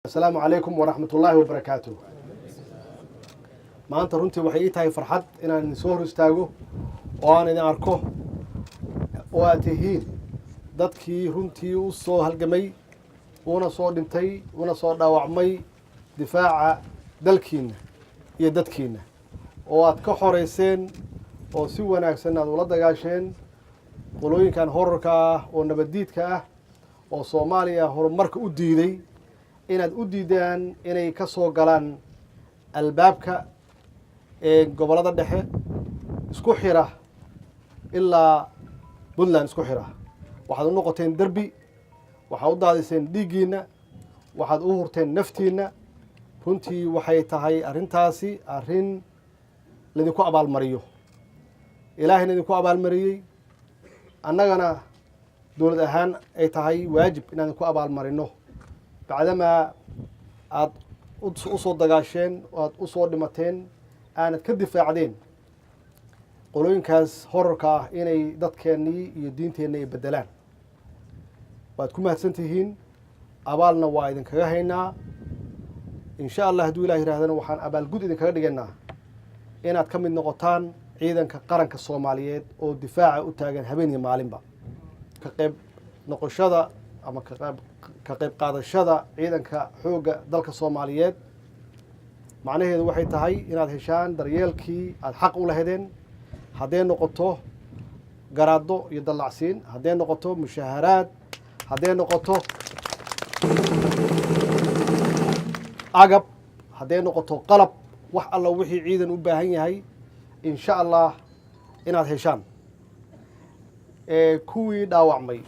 Asalaamu calaykum waraxmatullaahi wabarakaatu. Maanta runtii waxay ii tahay farxad inaan idin soo hor istaago oo aan idin arko oo aad tihiin dadkii runtii u soo halgamay, uuna soo dhintay, una soo dhaawacmay difaaca dalkiinna iyo dadkiinna, oo aad ka xoreyseen oo si wanaagsan aad ula dagaasheen qolooyinkan horarka ah oo nabaddiidka ah oo Soomaaliya horumarka u diiday, inaad u diidaan inay ka soo galaan albaabka ee gobollada dhexe isku xira ilaa Puntland isku xira. Waxaad u noqoteen derbi, waxaad u daadiseen dhiiggiinna, waxaad u hurteen naftiinna. Runtii waxay tahay arrintaasi arrin laydinku abaalmariyo. Ilaahayna idinku abaalmariyey, annagana dowlad ahaan ay tahay waajib inaan idinku abaalmarino, bacdamaa aada u soo dagaasheen, aad u soo dhimateen, aanad ka difaacdeen qolooyinkaas horarka ah inay dadkeennii iyo diinteenna ay beddelaan. Waad ku mahadsan tihiin, abaalna waa idinkaga haynaa. Insha Allah, hadduu Ilah yidhahdana, waxaan abaalgud idinkaga dhigaynaa inaad ka mid noqotaan ciidanka qaranka Soomaaliyeed oo difaaca u taagan habeen iyo maalinba. Ka qayb noqoshada ama ka qayb qaadashada ciidanka xoogga dalka Soomaaliyeed macnaheedu waxay tahay inaad heshaan daryeelkii aada xaq u lahedeen, hadday noqoto garaado iyo dallacsiin, hadday noqoto mushaharaad, hadday noqoto agab, hadday noqoto qalab, wax alla wixii ciidan u baahan yahay, insha Allah inaad heshaan. Kuwii dhaawacmay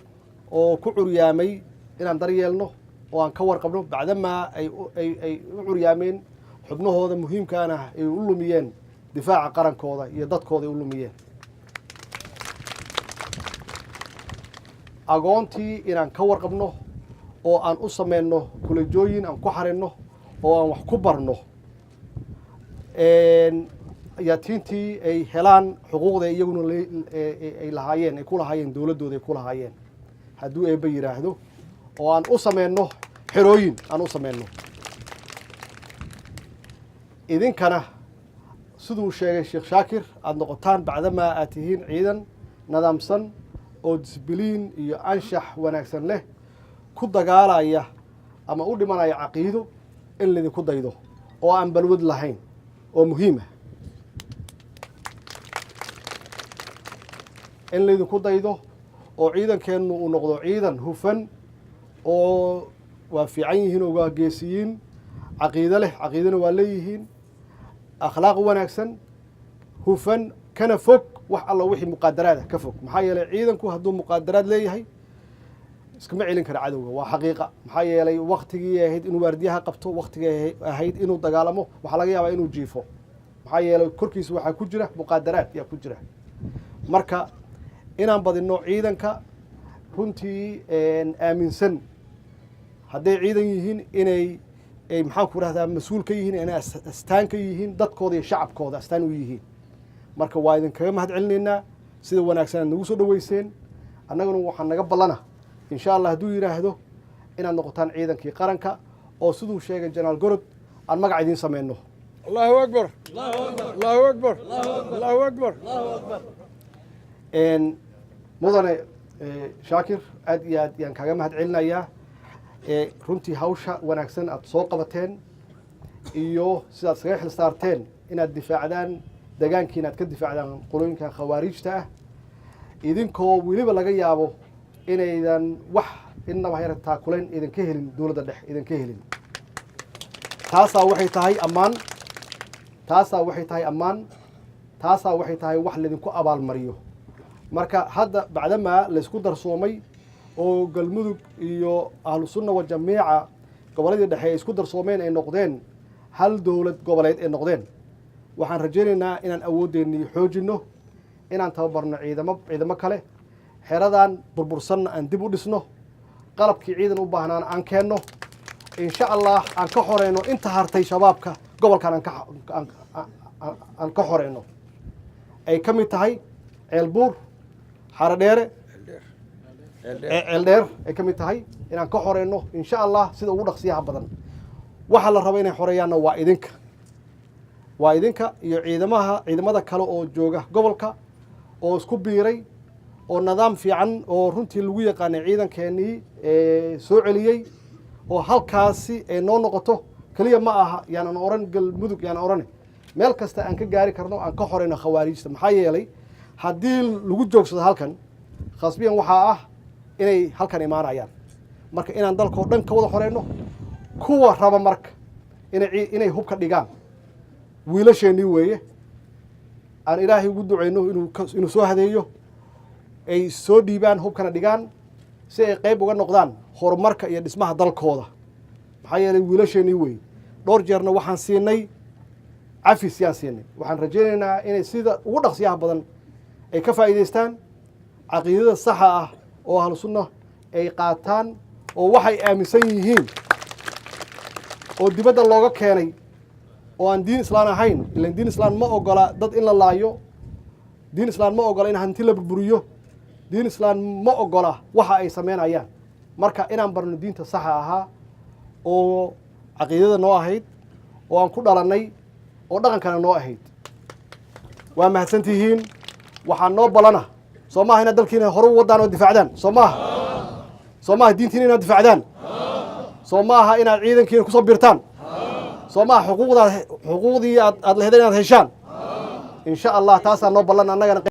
oo ku curyaamay inaan daryeelno oo aan ka warqabno, bacdamaa ay u curyaameen, xubnahooda muhiimkaana ay u lumiyeen difaaca qarankooda iyo dadkooda ay u lumiyeen. Agoontii inaan ka warqabno oo aan u sameyno kulejooyin aan ku xarinno oo aan wax ku barno, yaatiintii ay helaan xuquuqda iyaguna ay lahaayeen, ay ku lahaayeen dowladdooda ay ku lahaayeen, hadduu Eebba yidhaahdo, oo aan u sameyno xerooyin aan u sameyno. Idinkana, siduu sheegay Sheekh Shaakir, aada noqotaan, bacdamaa aad tihiin ciidan nidaamsan oo disbiliin iyo anshax wanaagsan leh, ku dagaalaya ama u dhimanaya caqiido, in laydinku daydo oo aan balwad lahayn oo muhiim ah in laydinku daydo, oo ciidankeennu uu noqdo ciidan hufan oo waa fiican yihiin oo waa geesiyiin caqiido leh, caqiidona waa leeyihiin, akhlaaq wanaagsan, hufan, kana fog wax alla wixii muqaadaraad ah ka fog. Maxaa yeelay, ciidanku hadduu muqaadaraad leeyahay iskama celin kara cadowga, waa xaqiiqa. Maxaa yeelay, waktigii ahayd inuu waardiyaha qabto, waktigii ahayd inuu dagaalamo, waxaa laga yaabaa inuu jiifo. Maxaa yeelay, korkiisa waxaa ku jira muqaadaraad yaa ku jira. Marka inaan badino ciidanka runtii aaminsan hadday ciidan yihiin inay ay, maxaan ku rahdaa, mas-uul ka yihiin, inay astaan ka yihiin dadkooda iyo shacabkooda astaan u yihiin. Marka waa idinkaga mahad celinaynaa sida wanaagsan aad nagu soo dhaweyseen. Annaguna waxaa naga ballana, insha Allah hadduu yidhaahdo, inaad noqotaan ciidankii qaranka oo siduu sheegay Jenaraal Gorod aan magac idiin sameyno. Allahu akbar, Allahu akbar, Allahu akbar. Mudane Shaakir, aad iyo aad yaan kaaga mahad celinayaa runtii hawsha wanaagsan aad soo qabateen iyo sidaad iskaga xil saarteen inaad difaacdaan degaankiina, aad ka difaacdaan qolooyinkan khawaariijta ah, idinkoo weliba laga yaabo inaydan wax innaba hayra taakulayn idinka helin dowladda dhex idinka helin. Taasaa waxay tahay ammaan, taasaa waxay tahay ammaan, taasaa waxay tahay wax laydinku abaalmariyo. Marka hadda bacdamaa laysku darsoomay oo Galmudug iyo Ahlu Sunna wa Jamiica gobolladii dhexe ay isku darsoomeen, ay noqdeen hal dowlad goboleed ay noqdeen, waxaan rajaynaynaa inaan awooddeennii xoojinno, inaan tababarno ciidamo kale, xeradan burbursanna aan dib u dhisno, qalabkii ciidan u baahnaana aan keenno, insha Allah aan ka xoreyno inta hartay shabaabka gobolkan, aan ka xoreyno, ay ka mid tahay Ceelbuur, Xarodheere, Ceeldheer ay ka mid tahay, inaan ka xoreyno insha Allah sida ugu dhaqsiyaha badan. Waxa la rabo inay xoreeyaanna waa idinka, waa idinka iyo ciidamaha, ciidamada kale oo jooga gobolka oo isku biiray oo nidaam fiican oo runtii lagu yaqaanay ciidankeenii soo celiyey, oo halkaasi ay noo noqoto. Keliya ma aha yaanan oran Galmudug, yaanan orane meel kasta aan ka gaari karno aan ka xoreyno Khawaarijta. Maxaa yeelay, haddii lagu joogsado halkan, khasbiyan waxaa ah inay halkan imaanayaan. Marka inaan dalka oo dhan ka wada xoreyno. Kuwa raba marka inay hubka dhigaan, wiilasheenii weeye, aan Ilaahay ugu duceyno inuu soo hadeeyo, ay soo dhiibaan, hubkana dhigaan, si ay qayb uga noqdaan horumarka iyo dhismaha dalkooda. Maxaa yeelay, wiilasheenii weeye. Dhowr jeerna waxaan siinay cafis yaan siinay. Waxaan rajaynaynaa inay sida ugu dhaqsiyaha badan ay ka faa'iidaystaan, caqiidada saxa ah oo Ahlu Sunna ay qaataan, oo waxay aaminsan yihiin oo dibadda looga keenay oo aan diin Islaan ahayn. Ilan diin Islaan ma ogola dad in la laayo, diin Islaan ma ogola in hanti la burburiyo, diin Islaan ma ogola waxa ay sameynayaan. Marka inaan barno diinta saxa ahaa oo caqiidada noo ahayd oo aan ku dhalannay oo dhaqankana noo ahayd. Waa mahadsantihiin. Waxaa noo balana, soo maaha, inaad dalkiina hore u waddaan oo difaacdaan? Soo maaha? Soo maaha diintiina inaad difaacdaan? Soo maaha inaad ciidankiina kusoo biirtaan? Soo maaha xuquuqdaad, xuquuqdii aad laheedeen inaad heshaan? Insha Allah, taasaa noo ballan annagana.